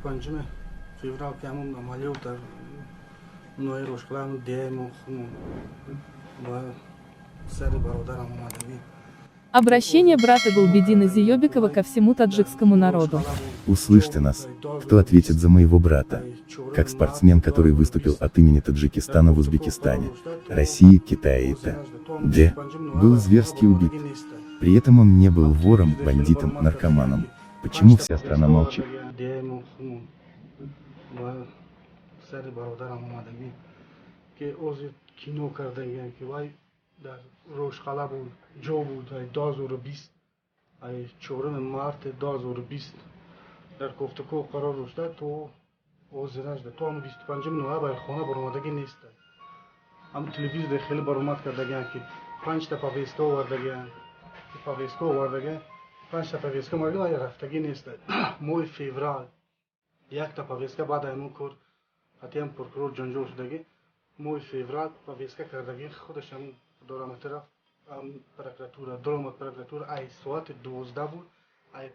25 феврал ки ҳамон амалиёт дар ноҳияи Рошқала, ҳамон деҳаи мо хумон ба сари бародарам омадагӣ. Обращение брата Гулбедина Зиёбекова ко всему таджикскому народу. Услышьте нас. Кто ответит за моего брата? Как спортсмен, который выступил от имени Таджикистана в Узбекистане, России, Китае и т.д., был зверски убит. При этом он не был вором, бандитом, наркоманом. Почему вся страна молчит? Деҳаи мо хумон ба сари бародарам омадагӣ, ки ҳозир кино кардагиам, ки вай дар Рошқала буд, ҷо буд. Ай 2020, ай 4 марти 2020 дар кофтуков қарор дошта, то ҳозирашда, то ҳамн 25 ноябр хона баромадагӣ нест. Ҳам телевизор хеле баромад кардагиам, ки панҷта повестка овардагиам, повестка овардагиам, панҷта повестка омадагиам, вай рафтагӣ нест. Моҳи феврал якта повестка, баъд ҳамон кор ҳатиам прокурор ҷанҷол шудагӣ, моҳи феврал повестка кардагӣ, худашам дорамата рафт прокуратура, даромад прокуратура. Ай соати 12 буд, ай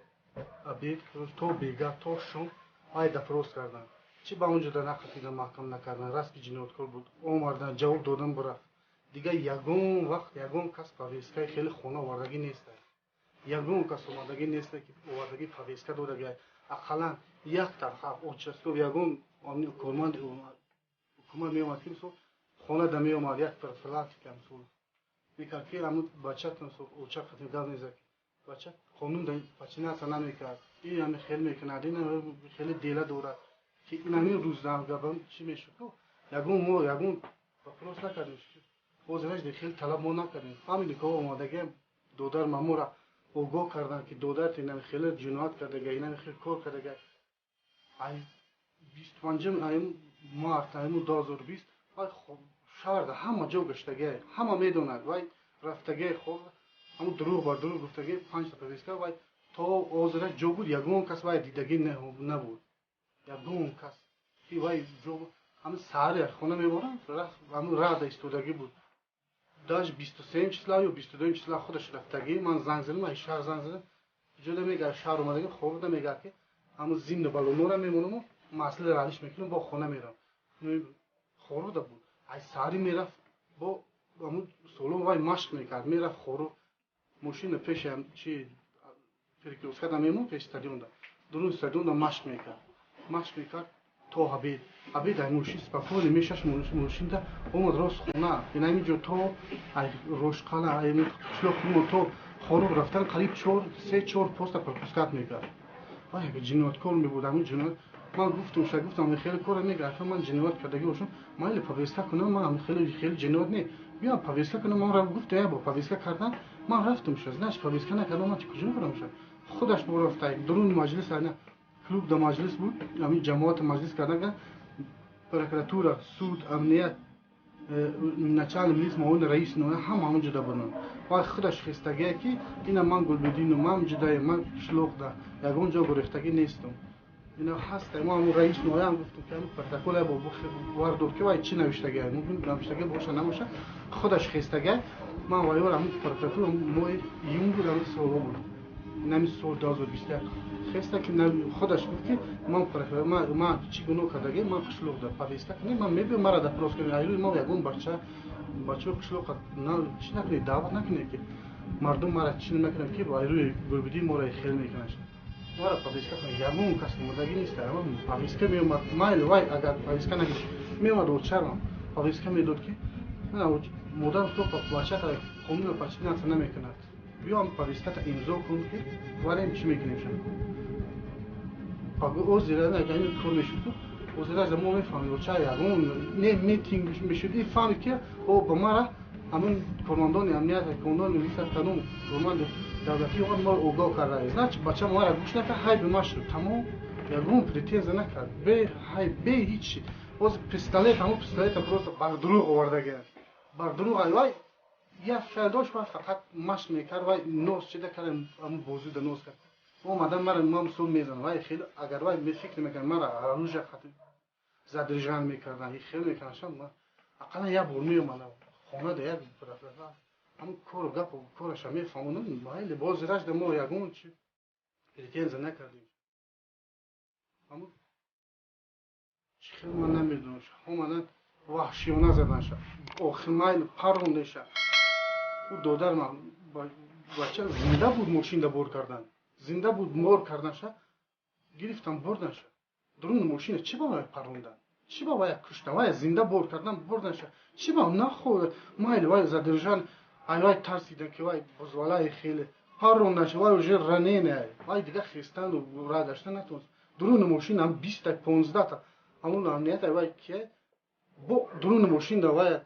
обед то бега, то шом ай допрос кардан. Чӣ ба онҷо да нақл маҳкам накардан? Раст ки ҷинояткор буд, омардан, ҷавоб додан, бурафт. Дигар ягон вақт ягон кас повесткаи хеле хона овардагӣ нест, ягон кас омадагӣ нест, ки овардагӣ, повестка додагӣ. Ақаллан якта участков, ягон корманди ҳукумат меомад, ки мисол хона да меомад, як профилактика мисол мекард, ки ҳамун бача мисол оча қатим гап мезад, бача қонун подчиняться намекард, ин ҳами хел мекунад, ин хеле дела дорад, ки ин ҳамин рӯз гапам чӣ мешуд? Ягон мо ягон вопрос накардем, ҳозираш хеле талаб мо накардем. Фаҳмиди, ки омадагиам додар мамора огоҳ карданд, ки додарт инами хеле ҷиноят кардага, инами хеле кор кардага. Ай 25 ай март айму 2020 вай шаҳрда ҳама ҷо гаштагиай, ҳама медонад, вай рафтагиай. Хоб, ҳамун дурӯғ бар дурӯғ гуфтагиай, панҷта повестка. Вай то ҳозираш ҷо буд, ягон кас вай дидагӣ набуд, ягон кас ки вай ҷо. Ҳамин саҳари хона меборам, ҳамун рада истодагӣ буд. Даже 23 числа ё 22 числа худаш рафтагӣ. Ман занг задам, ай шаҳр занг задам, ҷода мега, шаҳр омадагӣ, хобда мега, ки ҳамун зимни балонора мемонаму маслида ралиш мекунам, бо хона мерам. Хоруда буд, ай саҳарӣ мерафт, бо ҳамун солон вай машқ мекард, мерафт хору, мошина пеши чи перекрёсткада мемон, пеши стадионда, дурун стадионда машқ мекард, машқ мекард то обед. Обед ай мошин спокойно мешаш, мошинда омад рост хона. Ин ҳамин ҷо то ай Рошқала, ай қишлоқ то Хоруғ рафтан қариб чор, се, чор поста пропускать мекард. Вай агар ҷинояткор мебуд, ҳамин ҷиноят ман гуфтум, ша гуфтам, хеле кора мега, ака, ман ҷиноят кардагӣ бошам, майли, повестка кунам, ман хеле хеле ҷиноят не, биям повестка кунам. Ман гуфта, я бо повестка кардан ман рафтум, ша знаешь, повестка накардам, ман куҷо бурам? Ша худаш бурафта дуруни маҷлис, айна клуб да маҷлис буд, ҳамин ҷамоати маҷлис кардан, прокуратура, суд, амният, начальник милис, муовини раис ноя ҳама ҳамон ҷуда буданд. Вай худаш хестагие, ки ина ман Гулбидину, ман ҷудаем, ман қишлоқда ягон ҷо гурехтагӣ нестам, ина ҳаста. Мо ҳамун раис нояам гуфтум, ки ҳамун протоколе вардор, ки вай чӣ навиштагия, мумкин навиштагия боша, набоша. Худаш хестагия, ман вайёр ҳамун прокуратура моҳи июн буд, ҳамин солҳо буд, ҳамин сол 2021 хеста, ки худаш гуфт, ки ман ман чӣ гуноҳ кардагӣ, ман қишлоқда, повестка кунем, ман мебиём, мара допрос кунем. Айрӯи мо ягон бача бачаи қишлоқа чӣ накунед, даъват накунед, ки мардум мара чӣ накунад, ки айрӯи Гулбидӣ моро хел мекунад, мара повестка кунед. Ягон кас омодагӣ нест. Повестка меомад, майли, вай агар повестка нагирифт, меомад очарам, повестка медод, ки модар то бачата қонунро подчиняться намекунад, биём повестката имзо кун, ки варем чӣ мекунем. Ша озира кор мешуд, озира мо мефаҳмем, оча ягон не митинг мешуд, ин фаҳмид, ки о ба мара ҳамин кормандони амният, кормандони милиса, кадом корманди давлатӣ омад, моро огоҳ карда, значит, бача мара гӯш накард, ҳайби ма шуд, тамом, ягон претензия накард, бе ҳайб, бе ҳичи. Боз пистолет, ҳамон пистолета просто бар дурӯғ овардагианд, бар дурӯғ. Ай вай як хел дошт, вай фақат машқ мекард, вай нос чида кард, ҳамон бозуда нос кард, омадан мара ман мисол мезанам. Вай хеле агар вай фикр мекард, мара оружие задержан мекардан, хел мекардан, ақаллан як бор меомадам хона да, як ҳамон кору гапу кораша мефаҳмонам, майли. Боз рашда мо ягон чи претензия накардем, ҳамон. Хел ман намедонам, омадан ваҳшиёна заданша, охир паррондаша. Ӯ додар ман бача зинда буд, мошинда бор кардан, зинда буд, бор карданша, гирифтан бурданша. Дуруни мошина чӣ ба вай паррондан, чӣ ба вай куштан? Вай зинда бор кардан бурданша, чӣ ба нахо майли вай задержан, ай вай тарсидан, ки вай бозвалаи хеле парронданша. Вай уже раненая, вай дига хестану ра гашта натавонист. Дуруни мошина 20-та, 15-та ҳамон амнията вай ки бо дуруни мошина вай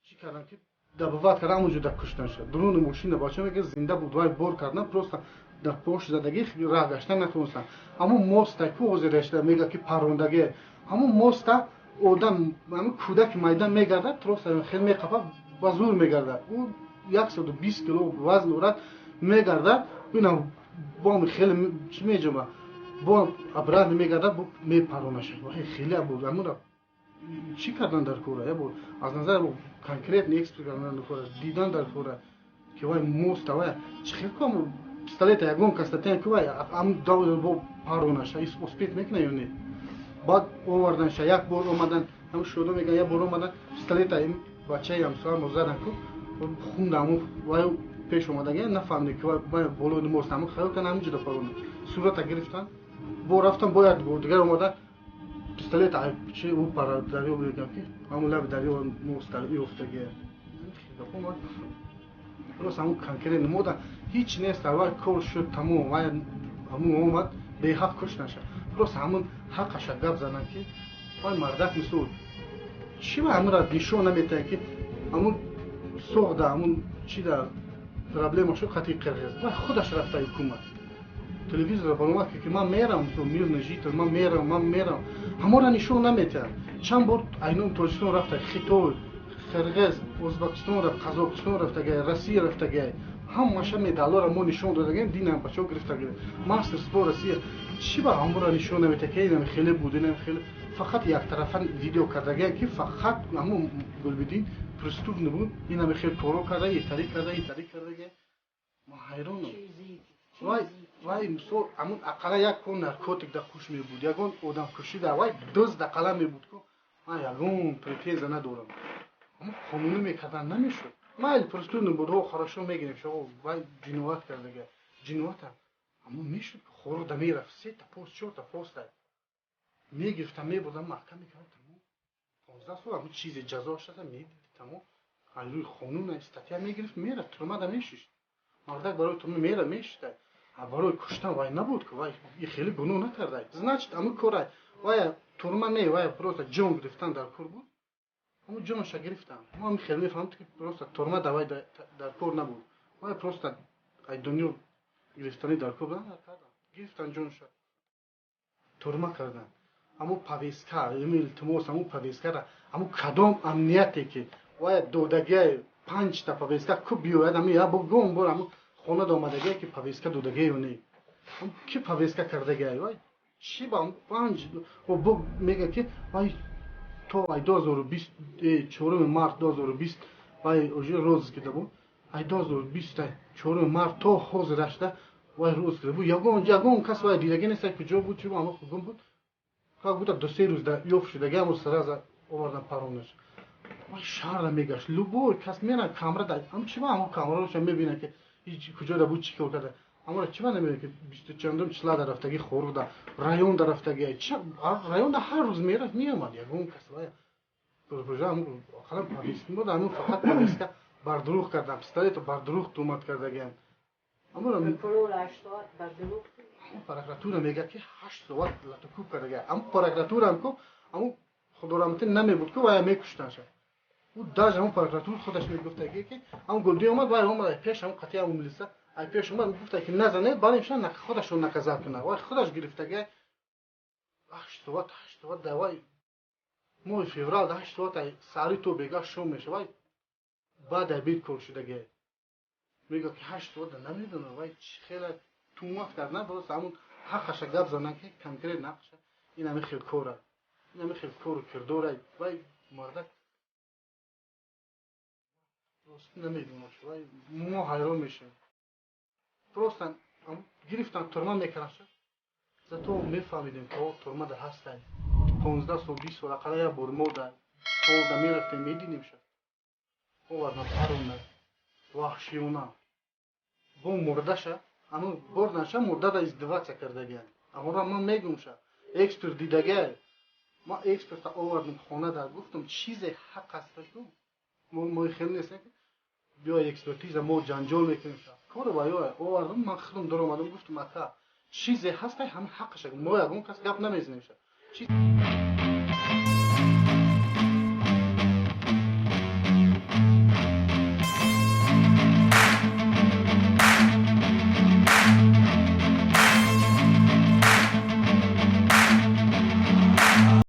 чӣ кардан, ки добивать кардан, ҳамонҷо да куштанша. Дуруни мошина бача мега зинда буд, вай бор кардан, просто дар пош задагӣ раҳ гашта натавонистанд. Ҳамон моста ку ҳозир решта мега, ки паррондагӣ, ҳамон моста одам, ҳамон кӯдаки майда мегардад, просто хел меқапад, ба зур мегардад. Ӯ 120 кило вазн дорад, мегардад, бинам бом хеле чӣ меҷоба, бо обратно мегардад, бо мепаронаша. Хеле буд. Ҳамонра чӣ кардан дар кора? Ябо аз назари конкретный эксперт кардан дар кора, дидан дар кора, ки вай моста вай чӣ хел ку пистолета ягон кас татен, ки вай ам бо паронаша успеть мекуна ё не. Баъд оварданша, як бор омадан, ҳамн шудо меган, як бор омадан, пистолета бачаи ҳамсоямо задан ку хунда ҳамун вай пеш омадаги, нафаҳмидем, ки вай болои мост, ҳамун хаёл кардан ҳамин ҷода парона. Сурата гирифтан, бо рафтан, бо як бор дигар омада, пистолет чи ӯ пара дарё мегам, ки ҳамун лаби дарё мост ёфтаги. Просто ҳамун конкретно мода ҳеҷ нест, вай кор шуд, тамом, вай ҳамун омад, беҳақ кушташа. Просто ҳамун ҳаққаша гап зананд, ки вай мардак мисол чӣ ва ҳамунра нишон наметаҳад, ки ҳамун соғда, ҳамун чи да проблема шуд хати қирғиз, вай худаш рафта ҳукумат телевизора баромад, ки ман мерам, мирный житель, ман мерам, ман мерам. Ҳамонра нишон наметиҳад. Чанд бор айнон Тоҷикистон рафта, Хитой, Қирғиз, Ӯзбекистон рафт, Қазоқистон рафтагай, Россия рафтагай, ҳамаша медаллора мо нишон додагем, динам бачаҳо гирифтагай, мастер спорт Россия. Чӣ ба ҳамонра нишон наметиҳад, ки инам хеле буд, инам хеле? Фақат яктарафа видео кардагай, ки фақат ҳамон Гулбиддин преступный буд, инаме хел коро карда, итари карда, итари кардагай. Ман ҳайронам. Вай мисол ҳамун ақалла як кон наркотик да хуш мебуд, ягон одамкушӣ да, вай дузд ақалла мебуд ку, ман ягон претензия надорам. Ҳамон қонунӣ мекардан намешуд. Майли, преступный буд, хорошо, мегирем, шо вай ҷиноят кардага, ҷиноята ҳамон мешуд, хоро да мерафт, сета пост, чорта поста мегирифтам, мебурдам, маҳкам мекардам, тамом, 15 сол ҳамон чизе ҷазо шада медиди, тамом, аз рӯи қонун статья мегирифт, мерафт, тюрьма да мешишт. Мардак барои тюрьма мера мешита, барои куштан вай набуд, ки вай хеле гуноҳ накарда. Значит, ҳамун кора вай тюрьма не, вай просто ҷон гирифтан дар кор буд, ҳамун ҷонша гирифтан. Мо ҳам хеле мефаҳмем, ки просто тюрьма да вай дар кор набуд, вай просто ай дунё гирифтанӣ дар кор буд, гирифтан ҷонша, тюрьма кардан. Ҳамун повестка, илтимос, ҳамун повесткара, ҳамун кадом амнияте, ки вай додагиай панҷта повестка ку биёяд, ҳамин як гом бор ҳамун хона омадагие, ки повестка додагиаю не, ки повестка кардагиай, вай чӣ ба панҷ бо мега, ки вай то ай 2020, 4 март 2020 вай уже розыск да буд, ай 2024 март то ҳозирашда вай розыск да буд. Ягон кас вай дидаги нест, куҷо буд, чӣ ама гум буд, как будто 2-се рӯз да ёфт шудаги, ҳамон сразу овардан паронаш. Вай шаҳрра мегашт, любой кас меран камера да, ам чӣ ба ҳамон камераша мебинад, ки куҷо да буд, чӣ кор карда. Аммо чӣ ба намебинад, ки бисту чандум числа да рафтаги, Хоруғ да, район да рафтаги, район да ҳар рӯз мерафт, меомад, ягон кас вай ақаллан повестка буд. Ҳамун фақат повестка бар дурӯғ кардам, пистолетро бар дурӯғ туҳмат кардагиам. Прокуратура мегӯяд, ки 8 соат латукӯб кардага. Ам прокуратураам ку ҳамун худораҳматӣ намебуд ку вая мекуштанша. Ӯ даже ҳамун прокуратура худаш мегуфтаги, ки ҳамун Гулдин омад, вай омад ай пеш ҳамун қатъи ҳамун милиса ай пеш омад, мегуфта, ки назанед, барои шуна худашро наказать кунад. Вай худаш гирифтага 8 соат, 8 соат да вай моҳи феврал 8 соат ай саҳари то бегаҳ шом меша, вай баъд обед кор шудаги. Мегӯяд, ки 8 соат да намедонам вай чӣ хела туҳмат кард. Просто ҳамун ҳаққаша гап зананд, ки конкретно ҳаққаша, ин ҳами хел кора, ин ҳами хел кору кирдора. Вай мардак рост намедонам, вай мо ҳайрон мешавем. Просто гирифтан, тюрьма мекардаша, зато мефаҳмидем, ки тюрьма да ҳастай. 15 сол, 20 сол ақала як бор мо дар солда мерафтем, медидем ша. Овардан, паронда ваҳшиёна бо мурдаша, ҳамун бурданша, мурдада издеваться кардагиан. Амора ман мегум ша, эксперт дидагиа. Ма эксперта овардем хона, дар гуфтам, чизе ҳақ аст, ку мо хел нест, биё экспертиза, мо ҷанҷол мекунем ша. Кори ва ё овардам, ман худам даромадам, гуфтам, ака, чизе ҳаст, ҳама ҳақаша, мо ягон кас гап намезанем ша.